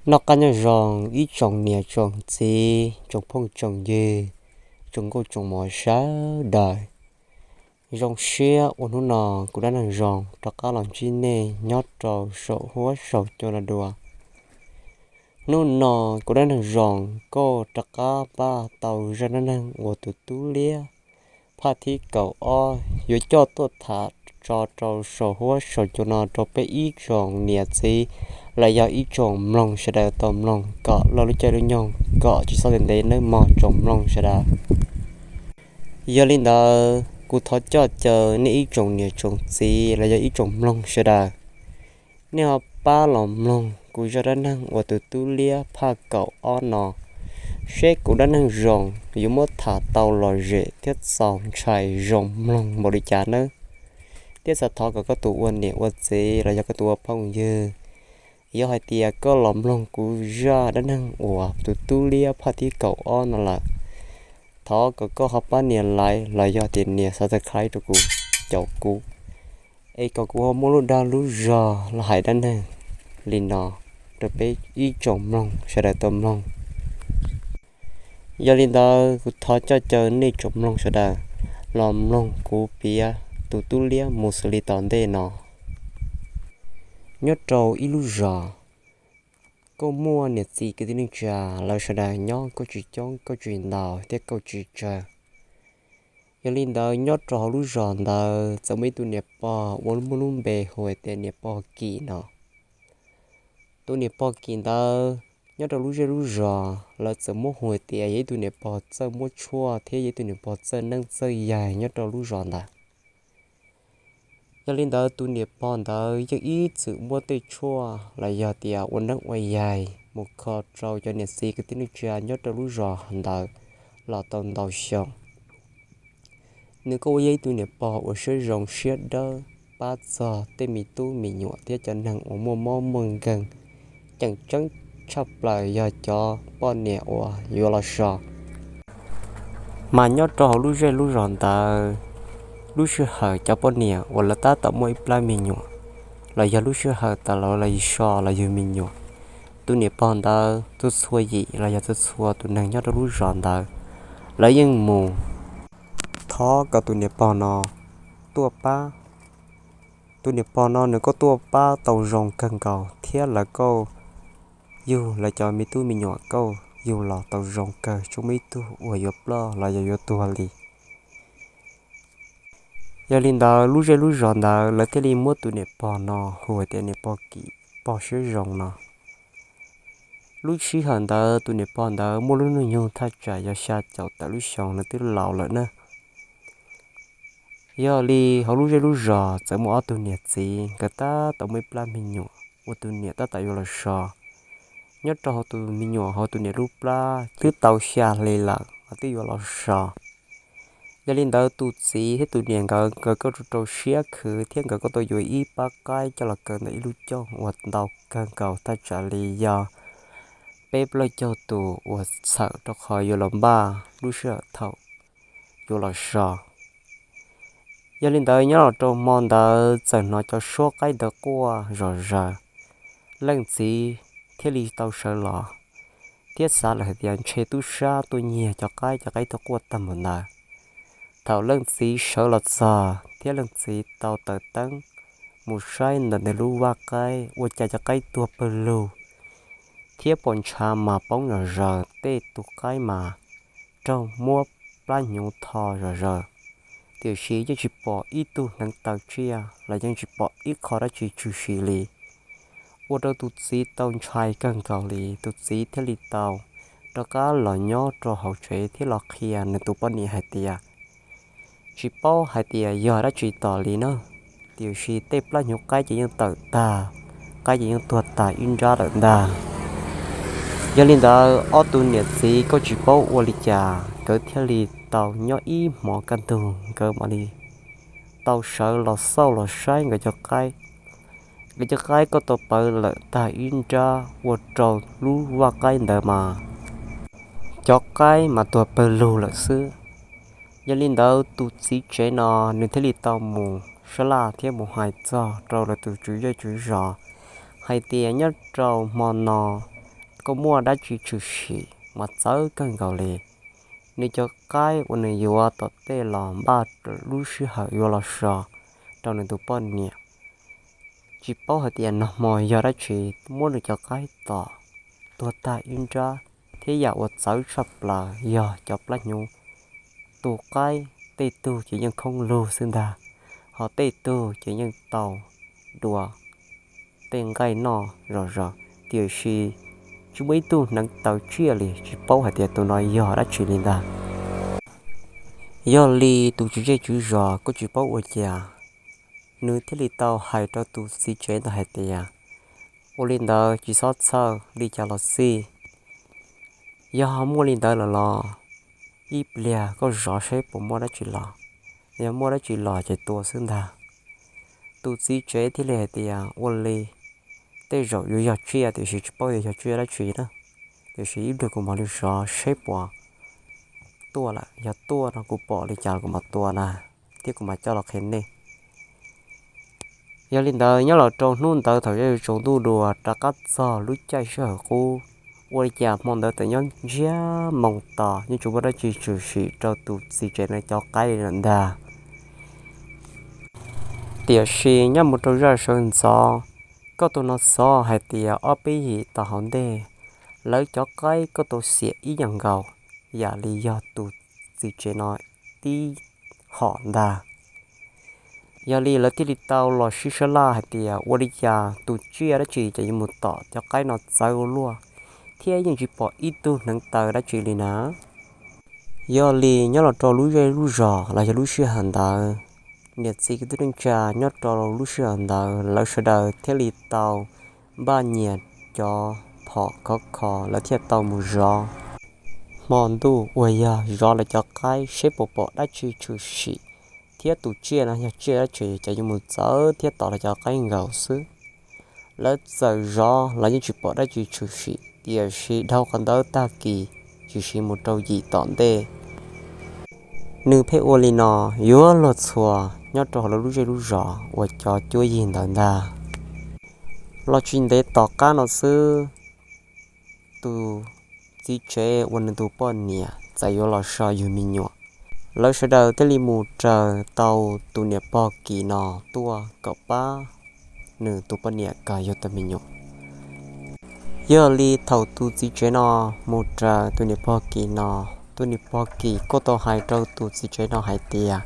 Noj qab nyob zoo ib tsoom niam tsoom txiv, tsoom phooj tsoom ywg, tsoom nkauj tsoom muam sawv daws. Zoo siab uas hnub no kuv dab neeg zoo rov qab los ntsib nej nyob rau saum huab saum cua no dua. Hnub no kuv dab neeg zoo kuj rov qab npaj tau zaj dab neeg uas tus tub liab phaj thib kaum ob yuav coj tuaj tham tso rau saum huab saum cua no rau peb ib tsoom niam txiv los yog ib tsoom mloog sawv daws tau mloog kom loj lub caij lub nyoog kom tsis txhob ntev ntev nawb mog tsoom mloog sawv daws. Yog li ntawd kuv thov coj caw nej ib tsoom niam tsoom txiv los yog ib tsoom mloog sawv daws, nej ho pab los mloog kuv zaj dab neeg uas tus tub liab phaj kaum ob no, seb kuv dab neeg zoo yuav muab tham tau lom zem thiab txaus ntshai zoo mloog npaum li cas nawb. Thiab xav thov kom koj tus ua niam ua txiv los yog koj tus ua phooj ywg, yog hais tias koj los mloog kuv zaj dab neeg uas tus tub liab phaj thib kaum ob no lawm, thov kom koj ho pab nias like los yog tias nias subscribe rau kuv, caum kuv, es kom kuv ho muaj lub dag lub zog los hais dab neeg li no rau peb ib tsoom mloog sawv daws tau mloog. Yog li ntawd kuv thov coj caw nej tsoom mloog sawv daws los mloog kuv piav tus tub liab mus xws li tom ntej no. Nyob rau ib lub zos, kuj muaj niam txiv kwv tij neej tsa, lawv sawv daws nyob kuj tsis coob kuj tsis ntau thiab kuj tsis tsawg. Yog li ntawd nyob rau hauv lub zos ntawd txawm muaj ib tug niam pog uas muaj lub npe hu hais tias niam pog Kim no. Tus niam pog Kim ntawd nyob rau lub zej lub zos lawv txawm muab hu hais tias yog ib tug niam pog txawj muab tshuaj thiab yog ib tug niam pog txawj neeb txawj yaig nyob rau lub zos ntawd. Yog li ntawd tus niam pog ntawd yeej ib txwm muab tej tshuaj los yog tias ua neeb ua yaig mus kho rau cov niam txiv kwv tij neej tsa nyob rau lub zos ntawd los tau ntau xyoo. Nws kuj ua yog ib tug niam pog uas siab zoo siab dawb, pab txog tej me tub me nyuam thiab cov neeg uas muaj mob muaj nkeeg, tseem ceeb tshaj plaws yog cov poj niam uas yuav los so. Mas nyob rau hauv lub zej lub zos ntawd, lub sij hawm cov poj niam uas lawv tab tom muaj ib plab me nyuam, los yog lub sij hawm tas los lawv so los yug me nyuam, tus niam pog ntawd txhua txhua yim los yog txhua txhua tus neeg nyob rau lub zos ntawd, lawv yeej mus thov kom tus niam pog no tuaj pab. Tus niam pog no nws kuj tuaj pab tau zoo kawg nkaus thiab lawv kuj yug lawv cov me tub me nyuam kuj yug los tau zoo kawg, tsis muaj ib tug uas yuav ploj los yog yuav tuag li. Yog li ntawd lub zej lub zos ntawd lawv thiaj li muab tus niam pog no hu hais tias niam pog Kim pog siab zoo no. Lub sij hawm ntawd tus niam pog ntawd muaj lub hnub nyoog thaj tsam yog xya caum tawm lub xyoo, nws twb laus lawm na. Yog li hauv lub zej lub zos txawm muaj ob tug niam txiv, nkawd tab tom muaj ib plab me nyuam uas tus niam tab tom yuav los so. Nyob rau hauv tus me nyuam hauv tus niam lub plab twb tau xya hli lawm mas twb yuav los so. Yog li ntawd tus txiv thiab tus niam nkawd, nkawd kuj rau rau siab khwv thiab nkawd kuj tau yuav ib pab qaib coj los kaw ntawm ib lub cooj uas ntau kawg nkaus thaj tsam li yog peb plaub caug tus uas txhawm rau qhov yuav los npaj lub sij hawm thaum yuav los so. Yog li ntawd nyob los rau hmo ntawd txawm hnov cov suab qaib ntawd quaj zom zaws. Leej txiv thiaj li tau sawv los thiab xav lawm hais tias ntshe tub sab tuaj nyiag cov qaib, cov qaib tuaj quaj tag npaum ntawd. Thaum leej txiv sawv los txog thiab leej txiv tau taws teeb mus saib ntawm nws lub vaj qaib, ua cas cov qaib tuag pawg lug, thiab pom ntshav mas poob zom zaws, tej tus qaib mas raug muab plab hnyuv tho zom zaws. Tiam sis yeej tsis pom ib tug hneev taw tsiaj los yeej tsis pom ib qho dab tsi tshwm sim li. Ua rau tus txiv tau ntshai kawg nkaus li, tus txiv thiaj li tau rov qab los nyob rau hauv tsev thiab los qhia nws tus poj niam hais tias, tsis paub hais tias yog dab tsi tom li na, tiam sis tej plab hnyuv qaib ces yeej tawm tag, qaib ces yeej tuag tag ib nrab lawm ntag. Yog li ntawd ob tug niam txiv kuj tsis paub ua li cas, nkawd thiaj li tau nyob ib hmos kaj ntug nkawd mam li tau sawv los xauj los saib nkawd cov qaib. Nkawd cov qaib kuj tau pawv lawm tag ib nrab, ua rau lub vaj qaib ntawd mas cov qaib mas tuag pawg lug lawm xwb. Yog li ntawd tus txiv tsev no nws thiaj li tau mus sab laj thiab mus hais txog rau lawv tus tswv zej tswv zos hais tias nyob rau hmo no koj muaj dab tsi tshwm sim mas txawv kawg nkaus li. Nws cov qaib uas nws yuav tom tej los npaj lub sij hawm yuav los so rau nws tus poj niam. Tsis paub hais tias nag hmo yog dab tsi muab nws cov qaib tom tuag tag ib nrab, thiab yam uas txawv tshaj plaws yog cov plab hnyuv tu qaib tej tug ces yeej khoob lug xwb ntag, ho tej tug ces yeej tau dua tej nqaij noj zom zaws, tiam sis tsis muaj ib tug hneev taw tsiaj li, tsis paub hais tias tus no yog dab tsi li ntag. Yog li tus tswv zej tswv zos kuj tsis paub ua cas, nws thiaj li tau hais rau tus txiv tsev ntawd hais tias, ua li ntawd tsis txhob txhawj, li cas los xij, yog muaj li ntawd lawm los ib pliag koj zov seb puas muaj dab tsi los, yog muaj dab tsi los ces tua xwb ntag. Tus txiv tsev thiaj li hais tias, ua li, tej zaum yuav yog tsiaj tiam sis tsis paub yuav yog tsiaj dab tsi na, tiam sis ib pliag kuv mam li zov seb puas tuaj lawm, yog tuaj no kuv pom li cas kuv mam tua na, thiab kuv mam coj los qhia nej. Yog li ntawd nyob los rau hnub ntawd thaum yog tsaus ntuj dua rov qab txog lub caij sij hawm qub, ua li cas hmo ntawd txawm nyob ntsiag moo to yeej tsis muaj dab tsi tshwm sim rau tus txiv tsev no cov qaib li lawm ntag. Tiam sis nyob mus rau zaj sawv ntxov, koj tus no xov hais tias ob peb yim tom hauv ntej, lawv cov qaib kuj tau xiam ib yam nkaus, yam li yog tus txiv tsev no tib hom ntag. Yog li lawv thiaj li tau los sib sab laj hais tias ua li cas tus tsiaj dab tsi ces yuav mus tom cov qaib no txawv ua luaj, thiab yeej tsis pom ib tug hneev taw dab tsi li na. Yog li nyob los rau lub zej lub zos los yog lub sij hawm ntawd, niam txiv kwv tij neej tsa nyob rau lub sij hawm ntawd lawv sawv daws thiaj li tau npaj nyias cov phom khov kho, lawv thiaj tau mus zov hmo ntuj uas yog zov lawv cov qaib seb puas pom dab tsi tshwm sim, thiab tus tsiaj no yog tsiaj dab tsi ces yuav mus txawv thiab tom lawv cov qaib nkaus xwb. Lawv txawm zov los yeej tsis pom dab tsi tshwm sim, tiam sis dhau qhov ntawd tag kis, tshwm sim mus rau yim tom ntej, nws pheej ua li no yuav luag txhua nyob rau hauv lawv lub zej lub zos uas cov cuab yig ntawd ntag. Los tsis ntev tom qab no xwb, tus txiv tsev uas nws tus poj niam txawm yuav los so yug me nyuam, lawv sawv daws thiaj li mus raws tau tus niam pog Kis no tuaj kom pab nws tus poj niam kom yug tau me nyuam. Yog li thaum tus txiv tsev no mus raws tus niam pog Kis no, tus niam pog Kis kuj tau hais rau tus txiv tsev no hais tias,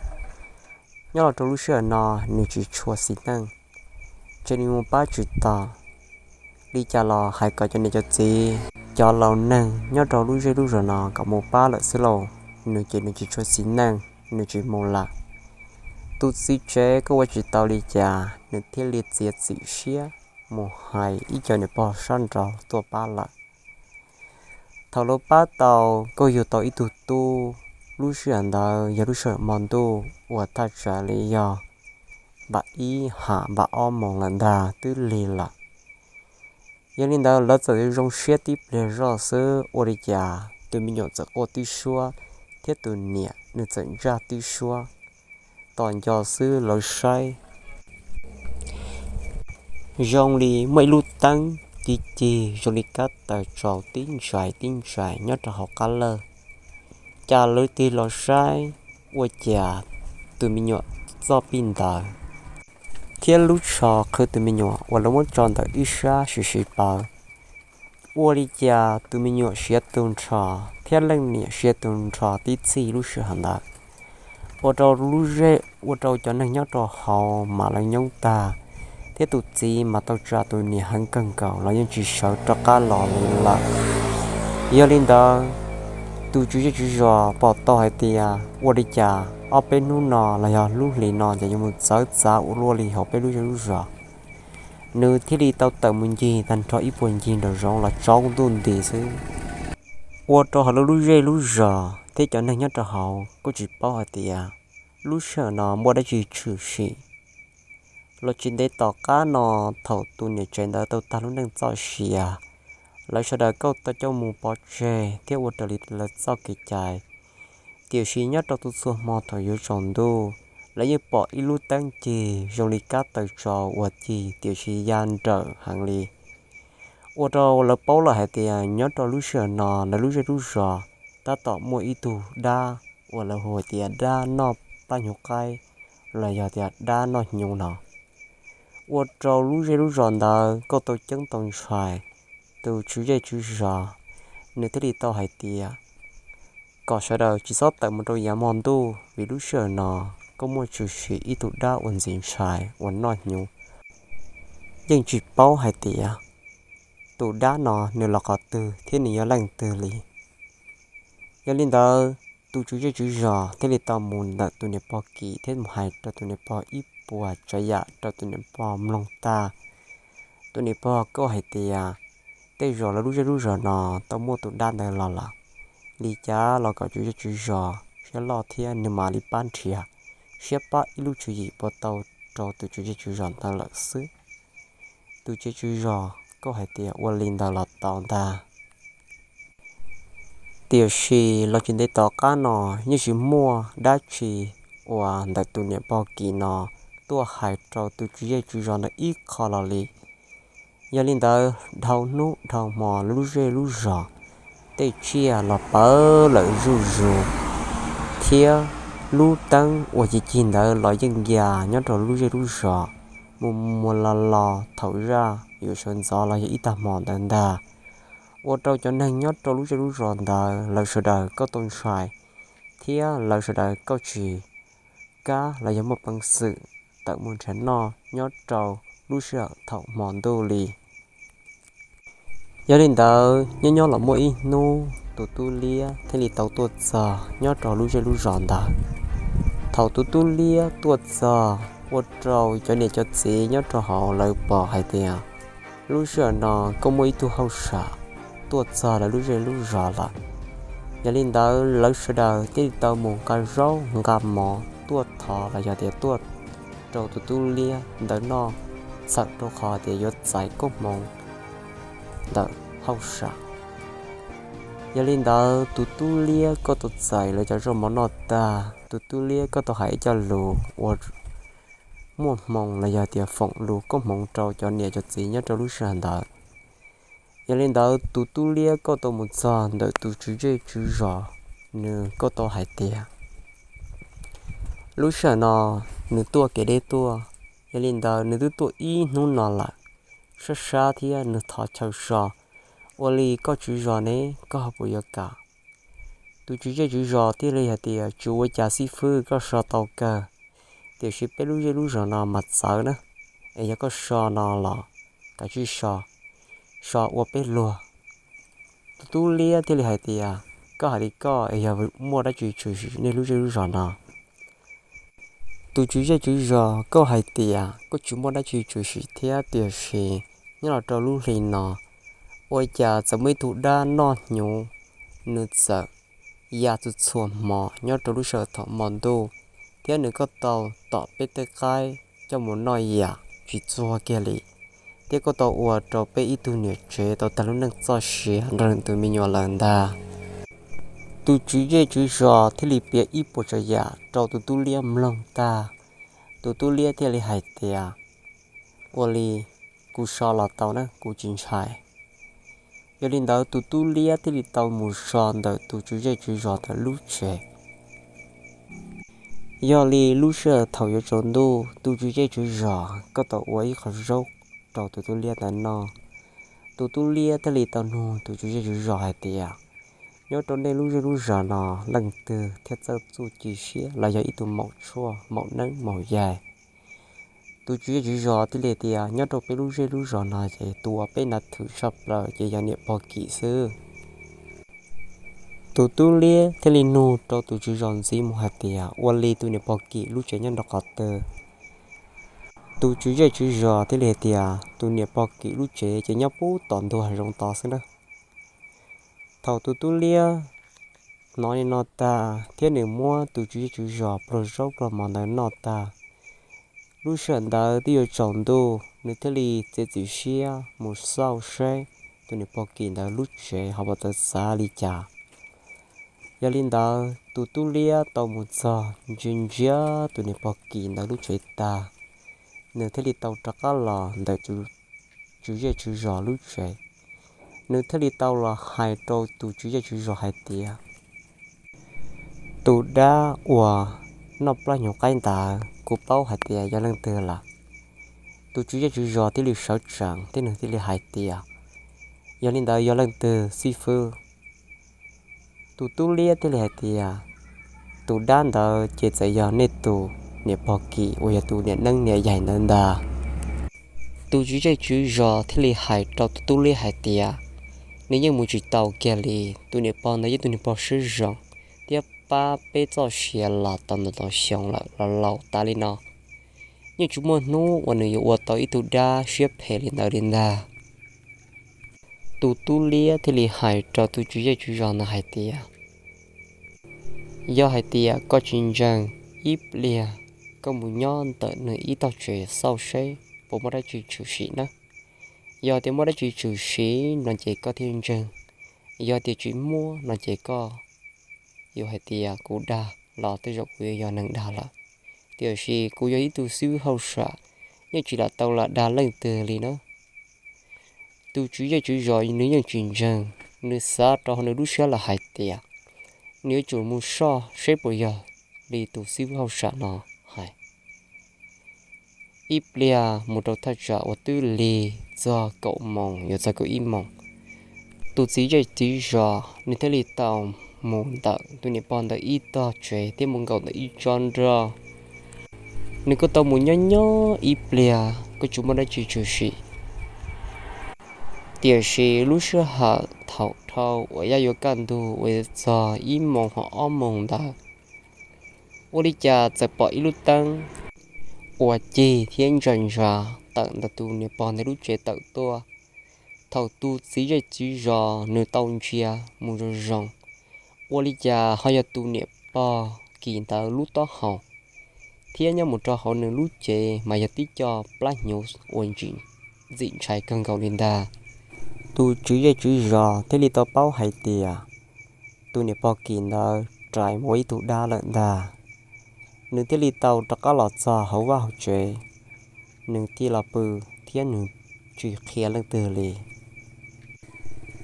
nyob los rau lub sij hawm no nws tsis tshua xis neej, ces nws mus pab tsis tau. Li cas los hais kom cov niam cov txiv, cov laus neeg nyob rau lub zej lub zos no kom mus pab lawm xwb lauj, nws ces nws tsis tshua xis neej, nws tsis mus lawm. Tus txiv tsev kuj ua tsis tau li cas, nws thiaj li txiav txim siab mus hais ib co niam pog sab nraud tuaj pab lawm. Thaum lawv pab tau, kuj yug tau ib tug tub. Lub sij hawm ntawd yog lub sij hawm hmo ntuj uas thaj tsam li yog npam ib ham npam ob moos lawm ntag, twb lig lawm. Yog li ntawd lawv txawm zoo siab tib pliag zoj xwb, ua li cas tus me nyuam txawm quaj tib suab, thiab tus niam nws txawm ntsaj tib suab. Tos nco xwb lawv saib zoo li muaj ib lub teeb ci cig zoo li kab taws tsaus tib ntsais tib ntsais nyob rau hauv qab lawj. Cas lawv tig los saib, ua cas tus me nyuam txoj pij ntawd thiab lub tsho qhwv tus me nyuam uas lawv muab tso ntawm ib sab siv siv pawv, ua li cas tus me nyuam siav tu nrho thiab leej niam siav tu nrho tib txhij lub sij hawm ntawd. Ua rau lub zej, ua rau cov neeg nyob rau hauv mas lawv nyoob tag, thiab tus txiv mas tau tsa tus niam heev kawg nkaus los yeej tsis sawv rov qab los li lawm. Yog li ntawd, tus tswv zej tswv zos pom tau hais tias ua li cas ob peb hnub no los yog lub hlis no ces yuav mus txawv txav ua luaj li hauv peb lub zej lub zos. Nws thiaj li tau tawm mus ncig tag nrho ib puag ncig nraum zoov los tsaus ntuj nti xwb. Ua rau hauv lub zej lub zos thiab cov neeg nyob rau hauv kuj tsis paub hais tias lub sij hawm no muaj dab tsi tshwm sim. Los tsis ntev tom qab no, thaum tus niam tsev ntawd tau tag lub neej txoj sia, lawv sawv daws kuj tau coj mus pov tseg thiab ua raws li lawv txoj kev cai. Tiam sis nyob rau tus txhua hmo thaum yuav tsaus ntuj, lawv yeej pom ib lub teeb cig zoo li kab taws tsaus uas cig tiam sis ya nrawm heev li. Ua rau lawv paub lawm hais tias nyob rau lub sij hawm no lawv lub zej lub zos tab tom muaj ib tug dab uas lawv hu hais tias dab noj plab hnyuv qaib los yog tias dab noj hnyuv no. Ua rau lub zej lub zos ntawd kuj tau ceeb tau ntshai. Tus tswv zej tswv zos nws thiaj li tau hais tias kom sawv daws tsis txhob tawm mus rau yav hmo ntuj, vim lub sij hawm no kuj muaj tshwm sim ib tug dab uas ntxim ntshai uas noj hnyuv. Yeej tsis paub hais tias tus dab no nws los qhov twg thiab nws yog leej twg li. Yog li ntawd, tus tswv zej tswv zos thiaj li tau mus ntawm tus niam pog Kim thiab mus hais rau tus niam pog ib puas tsav yam rau tus niam pog mloog tag. Tus niam pog kuj hais tias tej zaum lawv lub zej lub zos no tau muaj tus dab ntawd los lawm, li cas los kom tus tswv zej tswv zos siab loj thiab nws mam li pab nrhiav, siab pab ib lub tswv yim puas tau rau tus tswv zej tswv zos ntawd lawm xwb. Tus tswv zej tswv zos kuj hais tias ua li ntawd los tau ntag. Tiam sis los tsis ntev tom qab no yeej tsis muaj dab tsi uas ntawm tus niam pog Kim no tuaj hais rau tus tswv zej tswv zos ntawd ib qho los li. Yog li ntawd dhau hnub dhau hmo lub zej lub zos tej tsiaj los pawv lawm zuj zus, thiab lub teeb uas ci cig ntawd los yeej ya nyob rau lub zej lub zos mus mus los los thaum zaj yuav sawv ntxov los yog ib tag hmo ntawd ntag. Ua rau cov neeg nyob rau lub zej lub zos ntawd lawv sawv daws kuj tau ntshai, thiab lawv sawv daws kuj tsis kam los yog muaj peev xwm tawm mus nrhiav noj nyob rau lub sij hawm thaum hmo ntuj li. Yog li ntawd nyob nyob los muaj ib hnub tus tub liab thiaj li tau tuaj txog nyob rau lub zej lub zos ntawd. Thaum tus tub liab tuaj txog ua rau cov niam cov txiv nyob rau hauv lawv pom hais tias lub sij hawm no kuj muaj ib tug hauj sam tuaj txog lawv lub zej lub zos lawm. Yog li ntawd lawv sawv daws thiaj li tau mus nqa zaub nqa mov tuaj thov los yog tias tuaj rau tus tub liab ntawd noj, txhawm rau qhov tias yuav txais koob hmoov ntawm hauj sam. Yog li ntawd tus tub liab kuj tau txais lawv cov zaub mov noj tag, tus tub liab kuj tau hais ib co lus uas muaj hmoo los yog tias foom lus koob hmoov rau cov niam cov txiv nyob rau lub sij hawm ntawd. Yog li ntawd tus tub liab kuj tau mus txog ntawm tus tswv zej tswv zos, nws kuj tau hais tias lub sij hawm no nws tuaj kev deb tuaj, yog li ntawd nws twb tuaj ib hnub no lawm, sab sab thiab nws thov chaw so. Ua li koj tswv zos ne, koj ho puas yuav kam? Tus tswv zej tswv zos thiaj li hais tias tsis ua cas xib fwb, koj so tau kawg, tiam sis peb lub zej lub zos no mas txawv na, es yog koj so no los kav tsij so, so ua peb luag. Tus tub liab thiaj li hais tias koj hais li koj es yog muaj dab tsi tshwm sim nej lub zej lub zos no? Tus tswv zej tswv zos kuj hais tias kuj tsis muaj dab tsi tshwm sim thiab, tiam sis nyob los rau lub hli no ua cas txawm muaj ib tug dab noj hnyuv, nws txawm ya txhua txhua hmo nyob rau lub sij hawm thaum hmo ntuj, thiab nws kuj tau tom peb tej qaib coj mus noj yam tsis txuag kiag li, thiab kuj tau ua rau peb ib tug niam tsev tau tag lub neej txoj sia nrog nws tus me nyuam lawm ntag. Tus tswv zej tswv zos thiaj li piav ib puas tsav yam rau tus tub liab mloog tag. Tus tub liab thiaj li hais tias ua li, kuv so los tau na, kuv tsis ntshai. Yog li ntawd tus tub liab thiaj li tau mus so ntawm tus tswv zej tswv zos ntawm lub tsev. Yog li lub sij hawm thaum yuav tsaus ntuj, tus tswv zej tswv zos kuj tau ua ib qho zaub rau tus tub liab ntawd noj. Tus tub liab thiaj li tau nug tus tswv zej tswv zos hais tias nyob rau nej lub zej lub zos no leej twg thiaj txawj txuj ci siab los yog ib tug maum tshuaj maum neeb maum yaig? Tus tswv zej tswv zos thiaj li tias nyob rau peb lub zej lub zos no ces tus uas peb nav thwm tshaj plaws ces yog niam pog Kim xwb. Tus tub liab thiaj li nug rau tus tswv zos ntxiv mus hais tias ua li tus niam pog Kim lub tsev nyob nrog qhov twg? Tus tswv zej tswv zos thiaj li hais tias tus niam pog Kim lub tsev ces nyob pub tom ntug hav zoov tod xwb na. Thaum tus tub liab hnov li no tag thiab nws muab tus tswv zej tswv zos pluag zaub pluag mov ntawd noj tag, lub sij hawm ntawd twb yuav tsaus ntuj, nws thiaj li txiav txim siab mus xauj saib tus niam pog Kim ntawd lub tsev ho puas txawv txav li cas. Yog li ntawd tus tub liab tau mus txog ntsia ntsia tus niam pog Kim ntawd lub tsev tag, nws thiaj li tau rov qab los ntawm tswv zej tswv zos lub tsev. Nws thiaj li tau los hais rau tus tswv zej tswv zos hais tias, tus dab uas noj plab hnyuv qaib ntawd kuv paub hais tias yog leej twg lawm. Tus tswv zej tswv zos thiaj li sawv tsees thiab nws thiaj li hais tias, yog li ntawd yog leej twg xib fwb? Tus tub liab thiaj li hais tias, tus dab ntawd ces txawm yog nej tus niam pog Kim uas yog tus niam neeb niam yaig ntawd ntag. Tus tswv zej tswv zos thiaj li hais rau tus tub liab hais tias, nws yeej mus tsis tau kiag li, tus niam pog ntawd yog tus niam pog siab zoo thiab pab peb txoj sia los tau ntau ntau xyoo lawm los laus tas li no, yeej tsis muaj hnub uas nws yuav ua tau ib tug dab siab phem li ntawd li ntag. Tus tub liab thiaj li hais rau tus tswv zej tswv zos ntawd hais tias, yog hais tias koj tsis ntseeg, ib pliag koj mus nyob ntawm nws ib tog tsev xauj seb puas muaj dab tsi tshwm sim na. Yog tias muaj dab tsi tshwm sim no ces koj thiaj ntseeg, yog tias tsis muaj no ces koj yuav hais tias kuv dag los tej zaum kuv yuav yog neeg dag lawm. Tiam sis kuv yog ib tug xib hwb hauj sam, yeej tsis lam tau lam dag leej twg li na. Tus tswv zej tswv zos nws yeej tsis ntseeg, nws xav rau hauv nws lub siab lawm hais tias, nws yuav tsum mus soj seb puas yog li tus xib hwb hauj sam no hais. Ib pliag mus rau thaj tsam uas twb lig txog kaum moos yuav txog kaum ib moos, tus txiv zej txiv zos nws thiaj li tau mus ntawm tus niam pog ntawd ib tog tsev thiab mus nkaum ntawm ib tsob nroj. Nws kuj tau mus nyob nyob ib pliag kuj tsis muaj dab tsi tshwm sim. Tiam sis lub sij hawm thaum dhau uas yaj yuav kaj ntug uas txog ib moos ho ob moos ntawd, ua li cas txawm pom ib lub teeb uas cig thiab ntsa ntsa tawm ntawm tus niam pog ntawd lub tsev tawm tuaj. Thaum tus txiv zej txiv zos nws tau ntsia mus zoo zoo, ua li cas ho yog tus niam pog Kis ntawd lub taub hau, thiab nyob mus rau hauv nws lub cev mas yog tib co plab hnyuv uas ntsim ntxim ntshai kawg nkaus li ntag. Tus tswv zej tswv zos thiaj li tau paub hais tias tus niam pog Kis ntawd rais mus ua ib tug dab lawm ntag. Nws thiaj li tau rov qab los txog hauv vaj hauv tsev, nws thiaj los pw thiab nws tsis qhia leej twg li.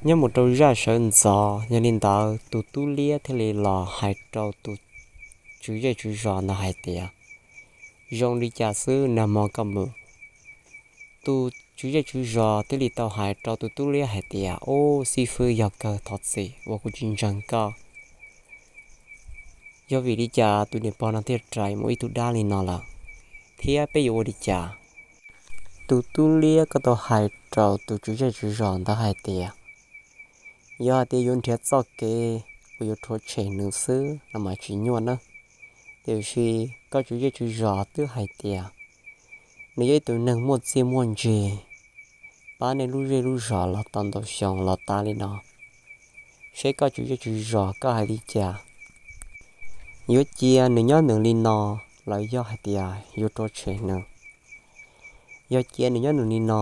Nyob mus rau zaj sawv ntxov yog li ntawd tus tub liab thiaj li los hais rau tus tswv zej tswv zos ntawd hais tias, zoo li cas xwb nag hmo koj mus? Tus tswv zej tswv zos thiaj li tau hais rau tus tub liab hais tias, ub, xib fwb, yog kawg thov txim uas kuv tsis ntseeg koj. Yog vim li cas tus niam pog no thiaj rais mus ib tug dab li no lawm, thiab peb yuav ua li cas? Tus tub liab kuj tau hais rau tus tswv zej tswv zos ntawd hais tias, yog hais tias yuav nrhiav txoj kev uas yuav rhuav tshem nws xwb no mas tsis nyuaj nawb. Tiam sis koj tswv zej tswv zos twb hais tias nws yog ib tug neeg muaj txiaj muaj ntsig, pab nej lub zej lub zos los tau ntau xyoo los tas li no. Seb koj tswv zej tswv zos koj hais li cas? Yuav cia nws nyob nws li no los yog hais tias yuav rhuav tshem nws? Yog cia nws nyob nws li no,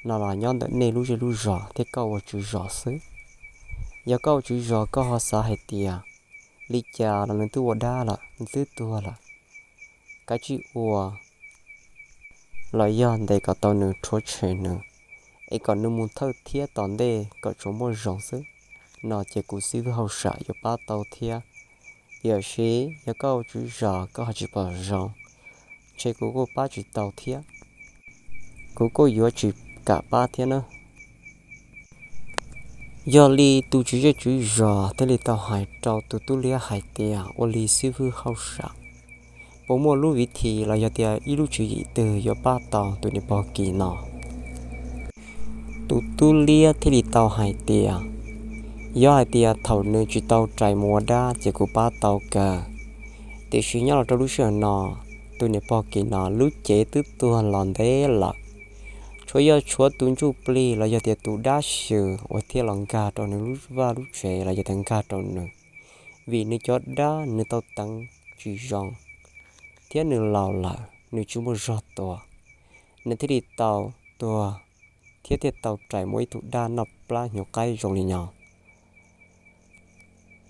no los nyob ntawm nej lub zej lub zos thiab koj ua tswv zos xwb. Yog koj ua tswv zos koj ho xav hais tias li cas los nws twb ua dab lawm, nws twb tuag lawm, kav tsij ua los yog ntes kom tau nws, rhuav tshem nws, es kom nws mus thawj thiab tom ntej kom tsuas muaj zoo xwb, no ces kuv xib hwb hauj sam yuav pab tau thiab. Tiam sis yog koj ua tswv zos koj ho tsis pom zoo, ntshe kuv kuj pab tsis tau thiab, kuv kuj yuav tsis kam pab thiab na. Yog li tus tswv zej tswv zos thiaj li tau hais rau tus tub liab hais tias, ua li xib hwb hauj sam, puas muaj lub viv thim los yog tias ib lub tswv yim twg yuav pab tau tus niam pog Kis no? Tus tub liab thiaj li tau hais tias, yog hais tias thaum nws tsis tau rais mus ua dab ces kuv pab tau kawg. Tiam sis nyob los rau lub sij hawm no, tus niam pog Kis no lub cev twb tuag los ntev lawm, tshuav yog tshuav tus ntsuj plig los yog tias tus dab xyw uas thiaj los nkag rau nws lub vaj lub tsev los yog tias nkag rau nws, vim nws cov dab nws tau teev tsis zoo, thiab nws laus lawm nws tsis muaj zog tua, nws thiaj li tau tuag, thiab thiaj tau rais mus ib tug dab noj plab hnyuv qaib zoo li no.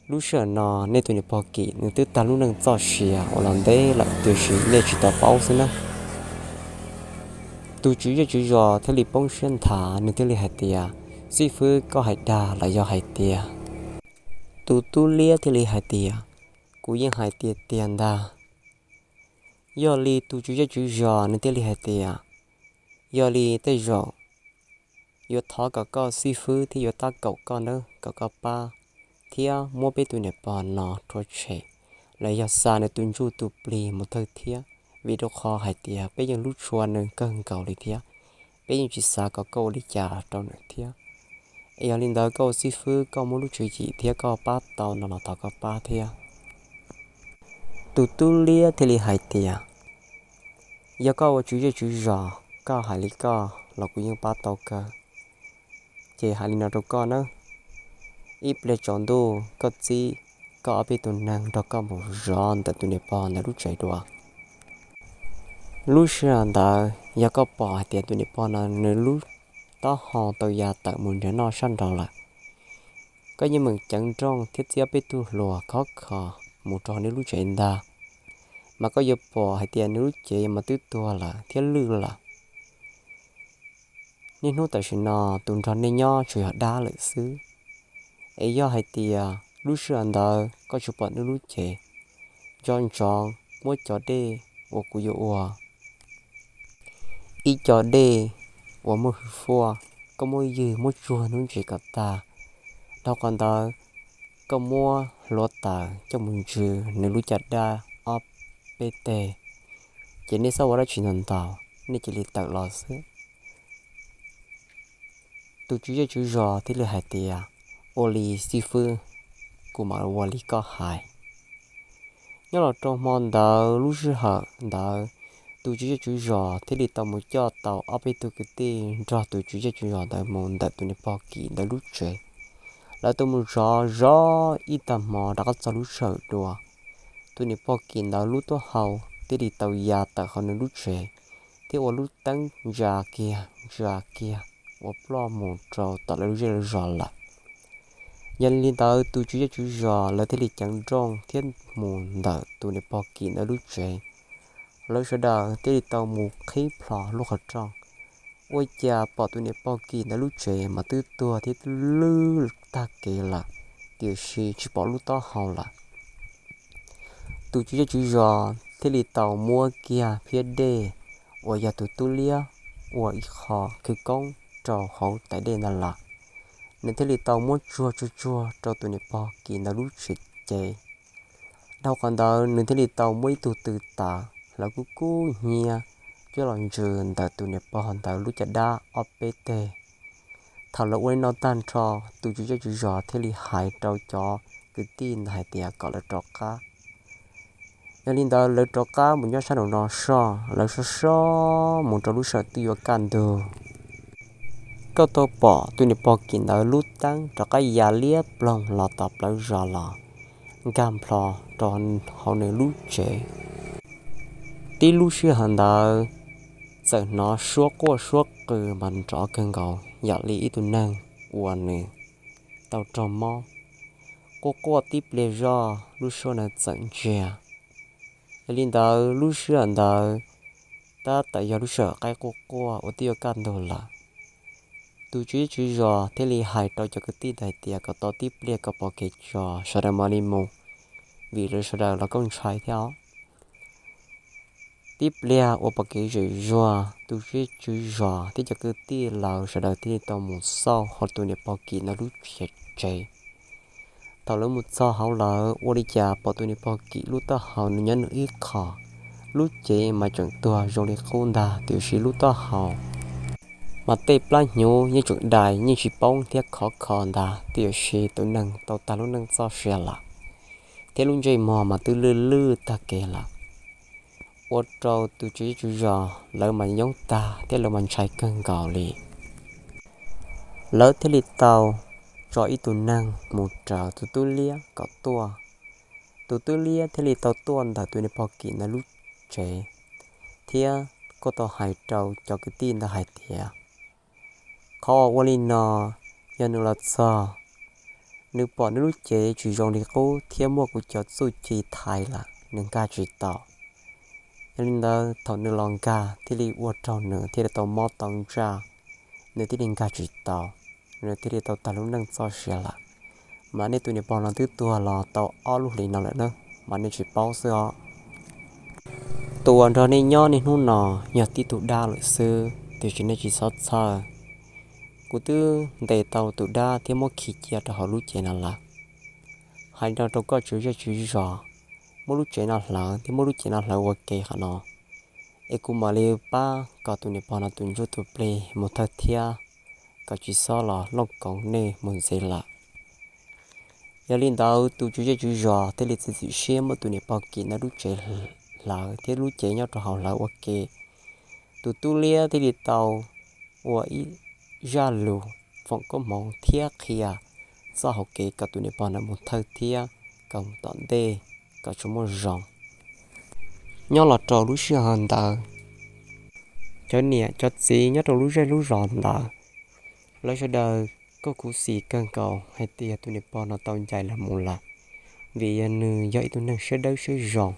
Lub sij hawm no nej tus niam pog Kis nws twb tag lub neej txoj sia uas los ntev lawm tiam sis nej tsis tau paub xwb na. Tus tswv zej tswv zos thiaj li poob siab nthav, nws thiaj li hais tias, Xib fwb, koj hais dag los yog hais tiag? Tus tub liab thiaj li hais tias, kuv yeej hais tiag tiag ntag. Yog li tus tswv zej tswv zos nws thiaj li hais tias, yog li tej zaum yuav thov kom koj xib fwb thiab yuav tab kaum koj nawb, kom koj pab thiab muab peb tus niam pog no rhuav tshem los yog xa nws tus ntsuj tus plig mus thawj thiab, vim rau qhov hais tias peb yeej hlub tshua nws kawg nkaus li thiab. Peb yeej tsis xav kom koj ua li cas rau nws thiab. Es yog li ntawd koj ua xib fwb koj muaj lub tswv yim thiab koj pab tau no los thov koj pab thiab. Tus tub liab thiaj li hais tias, yog koj ua tswv zej tswv zos koj hais li koj los kuv yeej pab tau kawg. Ces hais li no rau koj nawb, ib pliag tsaus ntuj koj txib koj ob peb tus neeg nrog koj mus zov ntawm tus niam pog ntawd lub tsev dua. Lub sij hawm ntawd yog koj pom hais tias tus niam pog no nws lub taub hau tau ya tawm mus nrhiav noj sab nraud lawm, koj yeej meem ceev nrooj thiab txib ob peb tug hluas khov kho mus rau nws lub tsev ntag, mas koj yuav pom hais tias nws lub cev mas twb tuag lawm thiab lwj lawm. Niaj hnub tam sim no tus nrog nej nyob tsuas yog dab lawm xwb. Es yog hais tias lub sij hawm ntawd koj tsis pom nws lub cev, nco ntsoov muab cov dej uas kuv yuav ua ib co dej uas muaj hwj fuaj, koj muab ywg muab tsuag hnub ntsis kom tag. Dhau qhov ntawd koj muab hluav taws coj mus ntsws nws lub caj dab ob peb teg, ces nej xav ua dab tsi ntau ntau, nej cia li tawm los xwb. Tus tswv zej tswv zos thiaj li hais tias, ua li xib fwb, kuv mam ua li koj hais. Nyob los rau hmo ntawd lub sij hawm ntawd, tus tswv zej tswv zos thiaj li tau mus coj tau ob peb tug kwv tij nrog tus tswv zej tswv zos ntawd mus ntawm tus niam pog Kim ntawd lub tsev. Lawv tuaj mus zov zov ib tag hmo rov qab txog lub sij hawm dua, tus niam pog Kim ntawd lub taub hau thiaj li tau ya tawm hauv nws lub tsev, thiab ua lub teeb ntsa kiag ntsa kiag ua ploj mus rau tom lawv lub zej lub zos lawm. Yog li ntawd tus tswv zej tswv zos lawv thiaj li ceev nrooj thiab mus ntawm tus niam pog Kim ntawd lub tsev. Lawv sawv daws thiaj li tau mus qhib plho lub qhov rooj, ua cas pom tus niam pog Kim ntawd lub tsev mas twb tuag thiab twb lwj tag kev lawm, tiam sis tsis pom lub taub hau lawm. Tus tswv zej tswv zos thiaj li tau muab kiag phiab dej uas yog tus tub liab ua ib qho khawv koob rau hauv tais dej ntawd lawm. Nws thiaj li tau muab tsuag tsuag tsuag rau tus niam pog Kim ntawd lub tsev. Dhau qhov ntawd nws thiaj li tau muab ib tug tw tawv hlawv kub kub hnyiab coj los ntsws ntawm tus niam pog ntawd lub caj dab ob peb teg. Thaum lawv ua li no tag nrho, tus tswv zej tswv zos thiaj li hais rau cov kwv tij ntawd hais tias kom lawv rov qab. Yog li ntawd lawv rov qab mus nyob sab nraum no soj, lawv soj soj mus rau lub sij hawm twb yuav kaj ntug. Koj tau pom tus niam pog Kim ntawd lub teeb rov qab ya liab ploog los tom plawv zos los nkag nplho rau hauv nws lub tsev. Tib lub sij hawm ntawd txawm hnov suab quaj suab qw mas nrov kawg nkaus yam li ib tug neeg uas nws tau raug mob. Quaj quaj tib pliag zoj lub suab ntawd txawm ntsiag. Yog li ntawd lub sij hawm ntawd tab tom yog lub sij hawm qaib quaj quaj uas twb yuav kaj ntug lawm. Tus tswv zej tswv zos thiaj li hais rau cov kwv tij ntawd hais tias kom tos tib pliag kom pom kev tso sawv daws mam li mus, vim lawv sawv daws los kuj ntshai thiab os. Tib pliag uas pom kev zem zuag, tus tswv zej tswv zos thiab cov kwv tij lawv sawv daws thiaj li tau mus xauj hauv tus niam pog Kim ntawd lub tsev. Thaum lawv mus txog hauv lawm ua li cas pom tus niam pog Kim lub taub hau nws nyob nws ib qho, lub cev mas tseem tuag zoo li qub ntag tiam sis lub taub hau mas tej plab hnyuv yeej tseem dai yeej tsis poob thiab khov kho ntag tiam sis tus neeg tau tag lub neej txoj sia lawm, thiab lub ntsej muag mas twb lwj lwj tag kev lawm. Ua rau tus tswv zej tswv zos lawv mas nyoob tag thiab lawv mas ntshai kawg nkaus li. Lawv thiaj li tau tso ib tug neeg mus raws tus tub liab kom tuaj. Tus tub liab thiaj li tau tuaj ntawm tus niam pog Kim ntawd lub tsev, thiab kuj tau hais rau cov kwv tij ntawd hais tias, qhov uas ua li no yog nws los txog, nws pom nws lub cev tsis zoo li qub thiab muaj kuv cov txuj ci thaiv lawm nws nkag tsis tau. Yog li ntawd thaum nws los nkag thiaj li ua rau nws thiaj li tau mob tau ntsaj, nws thiaj li nkag tsis tau. nws thiaj li tau tag lub neej txoj sia lawm. Mas nej tus niam pog no twb tuag los tau ob lub hlis no lawm na, mas nej tsis paub xwb os. Tus uas nrog nej nyob niaj hnub no yog tib tug dab lawm xwb, tiam sis nej tsis txhob txhawj. Kuv twb ntes tau tus dab thiab muab khi cia rau hauv lub cev no lawm. Hais no rau koj tswv zej tswv zos, muab lub tsev no hlawv thiab muab lub cev no hlawv ua ke qhov no, es kuv mam li pab kom tus niam pog no tus ntsuj tus plig mus thawj thiab, kom tsis txhob los looj koov nej mus ntxiv lawm. Yog li ntawd tus tswv zej tswv zos thiaj li txiav txim siab muab tus niam pog Kim ntawd lub tsev hlawv thiab lub cev nyob rau hauv hlawv ua ke. Tus tub liab thiaj li tau ua ib zaj lus foom koob hmoov thiab qhia txoj hauv kev kom tus niam pog ntawd mus thawj thiab kom mus tom ntej, kom tsuas muaj zoo. Nyob los rau lub sij hawm ntawd, cov niam cov txiv nyob rau lub zej lub zos ntawd, lawv sawv daws kuj khuv xim kawg nkaus hais tias tus niam pog no tau ncaim lawv mus lawm, vim yog nws yog ib tug neeg siab dawb siab zoo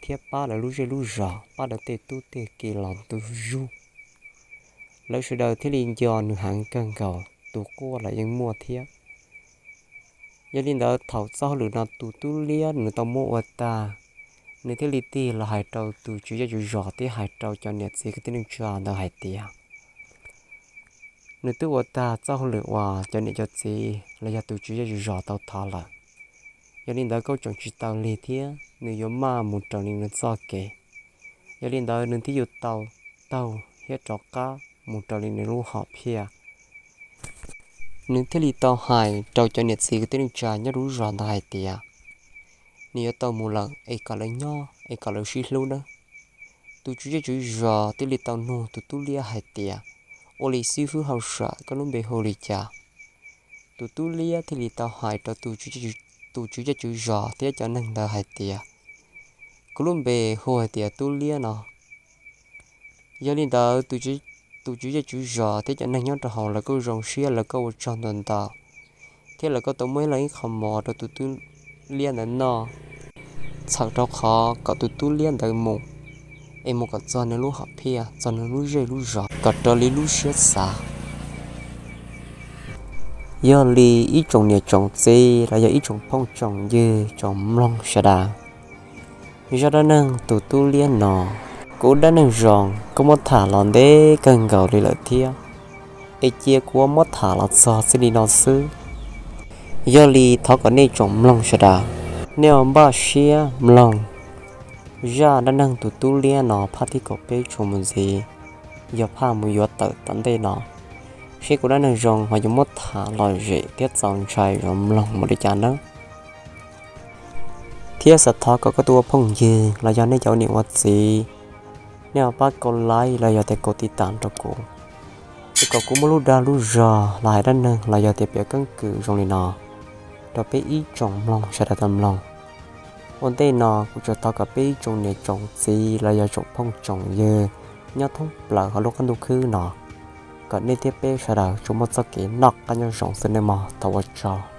thiab pab lawv lub zej lub zos, pab lawv tej tub tej ki los ntu zus. Lawv sawv daws thiaj li nco nws heev kawg nkaus, tus quaj los yeej muaj thiab. Yog li ntawd thaum txoj hauj lwm no tus tub liab nws tau muab ua tag, nws thiaj li tig los hais rau tus tswv zej tswv zos thiab hais rau cov niam txiv kwv tij neej tsa ntawd hais tias nws twb ua tag txoj hauj lwm uas cov niam cov txiv los yog tus tswv zej tswv zos tau thov lawm. Yog li ntawd koj tseem tsis tau lig thiab nws yuav maj mus raws li nws txoj kev. Yog li ntawd nws thiaj yuav tau taug thiab rov qab mus raws li nws lub hom phiaj. Nws thiaj li tau hais rau cov niam txiv kwv tij neej tsa nyob lub zos ntawd hais tias nws yuav tau mus lawm es kom lawv nyob es kom lawv sib hlub nawb. Tus tswv zej tswv zos thiaj li tau nug tus tub liab hais tias, ua li xib hwb hauj sam, koj lub npe hu li cas? Tus tub liab thiaj li tau hais rau tus tswv zej tswv zos thiab cov neeg ntawd hais tias, kuv lub npe hu hais tias tub liab no. Yog li ntawd tus tswv zej tswv zos thiab cov neeg nyob rau hauv lawv kuj zoo siab, lawv kuj ua tsaug ntau ntau, thiab lawv kuj tau muab ib leeg ib qho mov rau tus tub liab ntawd noj, txhawm rau qhov kom tus tub liab ntawd mus, es mus kom txog nws lub hom phiaj, txog nws lub zej lub zos kom raws li lub siab xav. Yog li ib tsoom niam tsoom txiv los yog ib tsoom phooj tsoom ywg tsoom mloog sawv daws, zaj dab neeg tus tub liab no, kuv dab neeg zoo kuj muab tham los ntev kawg nkaus li lawm thiab, es cia kuv muab tham los txog txij li no xwb. Yog li thov kom nej tsoom mloog sawv daws, nej ua npaj siab mloog zaj dab neeg tus tub liab no phaj thib kaum peb tso mus ntxiv, yog phaj mus yuav tawm tom ntej no, seb kuv dab neeg zoo ho yuav muab tham lom zem thiab txaus ntshai zoo mloog mus li cas nawb. Thiab xav thov kom koj tus ua phooj ywg los yog nej cov ua niam ua txiv, nej ho pab kaum like los yog tias kaum tiv tam rau kuv, es kom kuv muaj lub dag lub zog los hais dab neeg los yog tias piav keeb kwm zoo li no rau peb ib tsoom mloog sawv daws tau mloog. Ua ntej no kuv tsuas thov kom peb ib tsoom niam tsoom txiv los yog tsoom phooj tsoom ywg nyob thoob plaws hauv lub qab ntuj khwb no, kom nej thiab peb sawv daws tsuas muaj txoj kev noj qab nyob zoo xwb nawb mog, thov ua tsaug.